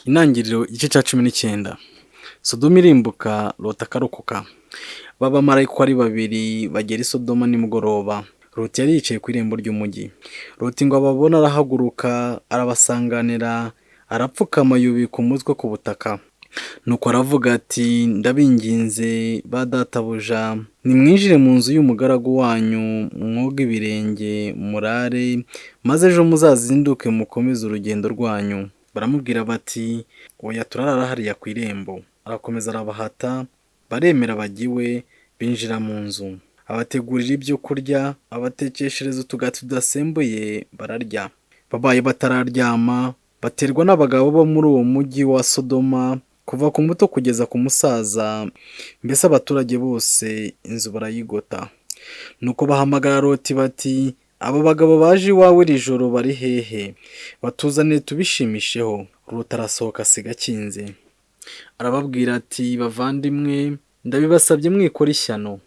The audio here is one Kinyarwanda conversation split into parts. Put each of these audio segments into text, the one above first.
Intangiriro igice cya 19. Sodoma irimbuka, Loti akarokoka. Ba bamarayika uko ari babiri bagera i Sodoma nimugoroba. Loti yari yicaye ku irembo ry'umugi. Loti ngo ababone arahaguruka, arabasanganira, arapfukama yubika umutwe ku butaka. Nuko aravuga ati ndabinginze ba databuja, nimwinjire mu nzu y'umugaragu wanyu, mwoge ibirenge, murare, maze ejo muzazinduke mukomeze urugendo rwanyu. Baramubwira bati oya turarara hariya ku irembo. Arakomeza arabahata, baremera bajya iwe, binjira mu nzu. Abategurira ibyo kurya, abatekeshereza utugati tudasembuye bararya. Babaye batararyama, baterwa n'abagabo bo muri uwo mujyi wa Sodoma, kuva ku muto kugeza ku musaza, mbese abaturage bose inzu barayigota. Nuko bahamagara Loti bati abo bagabo baje iwawe iri joro bari hehe? Batuzanire tubishimisheho. Loti arasohoka asiga akinze. Arababwira ati bavandimwe, ndabibasabye mwikora ishyano.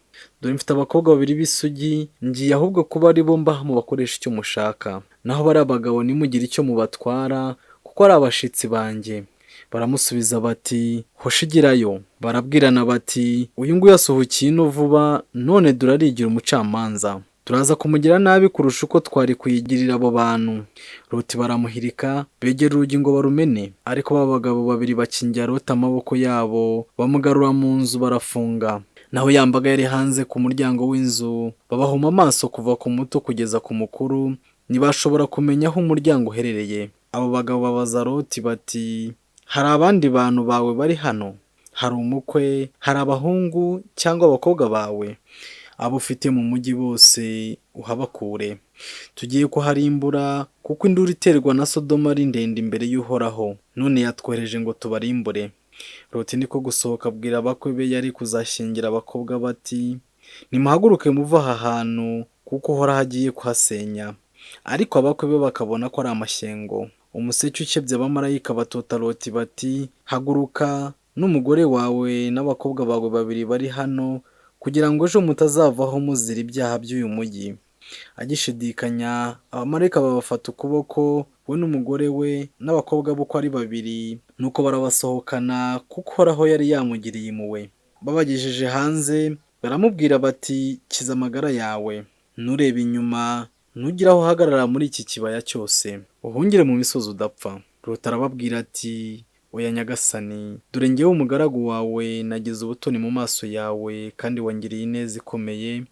Dore mfite abakobwa babiri b'isugi, ngiye ahubwo kuba ari bo mbaha mubakoresha icyo mushaka. Naho bariya bagabo ntimugire icyo mubatwara, kuko ari abashitsi banjye. Baramusubiza bati hoshi igirayo. Barabwirana bati uyu nguyu asuhukiye ino vuba, none dore arigira umucamanza. Turaza kumugira nabi kurusha uko twari kuyigirira abo bantu. Loti baramuhirika, begera urugi ngo barumene. Ariko ba bagabo babiri bakingira Loti amaboko yabo, bamugarura mu nzu barafunga. Naho ya mbaga yari hanze ku muryango w'inzu, babahuma amaso kuva ku muto kugeza ku mukuru, ntibashobora kumenya aho umuryango uherereye. Abo bagabo babaza Loti bati hari abandi bantu bawe bari hano? Hari umukwe, hari abahungu cyangwa abakobwa bawe? Abo ufite mu mujyi bose uhabakure. Tugiye kuharimbura kuko induru iterwa na Sodoma ari ndende imbere y'Uhoraho, none yatwohereje ngo tubarimbure. Loti niko gusohoka abwira abakwe be yari kuzashyingira abakobwa bati nimuhaguruke muve aha hantu kuko Uhoraho agiye kuhasenya. Ariko abakwe be bakabona ko ari amashyengo. Umuseke ukebye abamarayika batota Loti bati haguruka n'umugore wawe n'abakobwa bawe babiri bari hano kugira ngo ejo mutazavaho muzira ibyaha by'uyu mujyi. Agishidikanya abamarayika babafata ukuboko, we n'umugore we n'abakobwa be uko ari babiri, nuko barabasohokana kuko Uhoraho yari yamugiriye impuhwe. Babagejeje hanze baramubwira bati kiza amagara yawe, nturebe inyuma, ntugire aho uhagarara muri iki kibaya cyose, uhungire mu misozi udapfa. Loti arababwira ati oya nyagasani, dore njyewe umugaragu wawe nagize ubutoni mu maso yawe kandi wangiriye ineza ikomeye,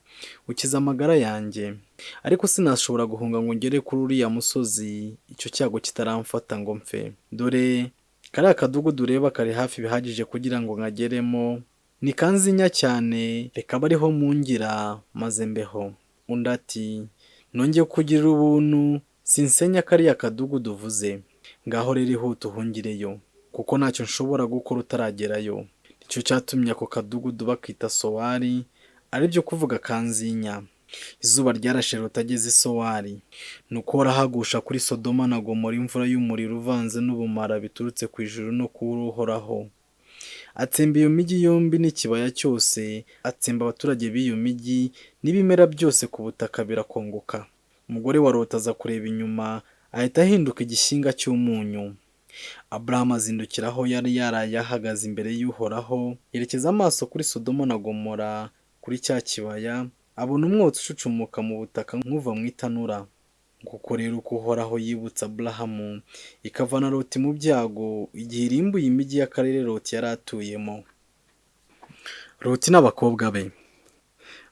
ukiza amagara yanjye. Ariko sinashobora guhunga ngo ngere kuri uriya musozi icyo cyago kitaramfata ngo mpfe. Dore kariya kadugudu ureba kari hafi bihagije kugira ngo nkageremo, nikanzinya cyane reka abe ariho mungira maze mbeho. Undi ati nongeye kukugirira ubuntu sinsenya kariya kadugudu uvuze. Ngaho rero ihute uhungireyo, kuko ntacyo nshobora gukora utaragerayo. Nicyo cyatumye ako kadugudu bakita Sowari, aribyo kuvuga Kanzinya. Izuba ryarashe Loti ageze i Sowari. Nuko Uhoraho agusha kuri Sodoma na Gomora imvura y'umuriro uvanze n'ubumara biturutse ku ijuru no kuri Uhoraho. Atsemba iyo mijyi yombi n'ikibaya cyose, atsemba abaturage b'iyo mijyi n'ibimera byose ku butaka birakongoka. Umugore wa Loti aza kureba inyuma, ahita ahinduka igishyinga cy'umunyu. Aburahamu azindukira aho yari yaraye ahagaze imbere y'Uhoraho, yerekeza amaso kuri Sodoma na Gomora, kuri cya kibaya, abona umwotsi ucucumuka mu butaka nk'uva mu itanura. Nguko rero uko Uhoraho yibutse Aburahamu, ikavana Loti mu byago, igihe irimbuye imijyi y'akarere Loti yari atuyemo. Loti n'abakobwa be.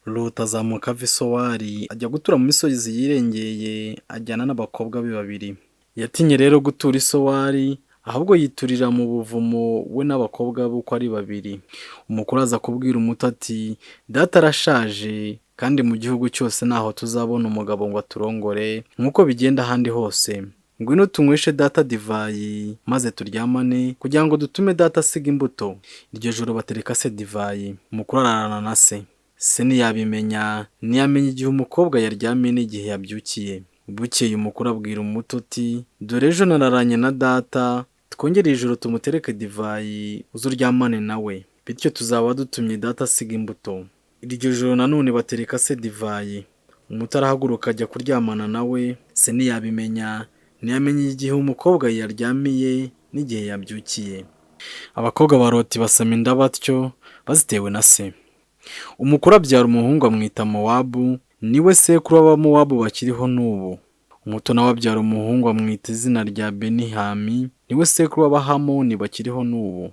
Loti azamuka ava i Sowari, ajya gutura mu misozi yirengeye, ajyana n'abakobwa be babiri. Yatinye rero gutura i Sowari, ahubwo yiturira mu buvumo we n'abakobwa be uko ari babiri. Umukuru aza kubwira umuto ati data arashaje kandi mu gihugu cyose ntaho tuzabona umugabo ngo aturongore nk'uko bigenda ahandi hose. Ngwino tunyweshe data divayi maze turyamane kugira ngo dutume data asiga imbuto. Iryo joro batereka se divayi, umukuru ararana na se. Se ntiyabimenya, ntiyamenya igihe umukobwa yaryamye n'igihe yabyukiye. Bukeye umukuru abwira umuto uti dore ejo nararanye na data, twongere ijoro tumutereke divayi uze uryamane nawe, bityo tuzaba dutumye data asiga imbuto. Iryo joro nanone batereka se divayi, umuto arahaguruka ajya kuryamana nawe, se ntiyabimenya, ntiyamenya igihe umukobwa yaryamiye n'igihe yabyukiye. Abakobwa ba Loti basama inda batyo, bazitewe na se. Umukuru abyara umuhungu amwita Mowabu, ni we sekuru w'Abamowabu bakiriho n'ubu. Umuto nawe abyara umuhungu amwita izina rya Benihami, ni we sekuru w'Abahamoni bakiriho n'ubu.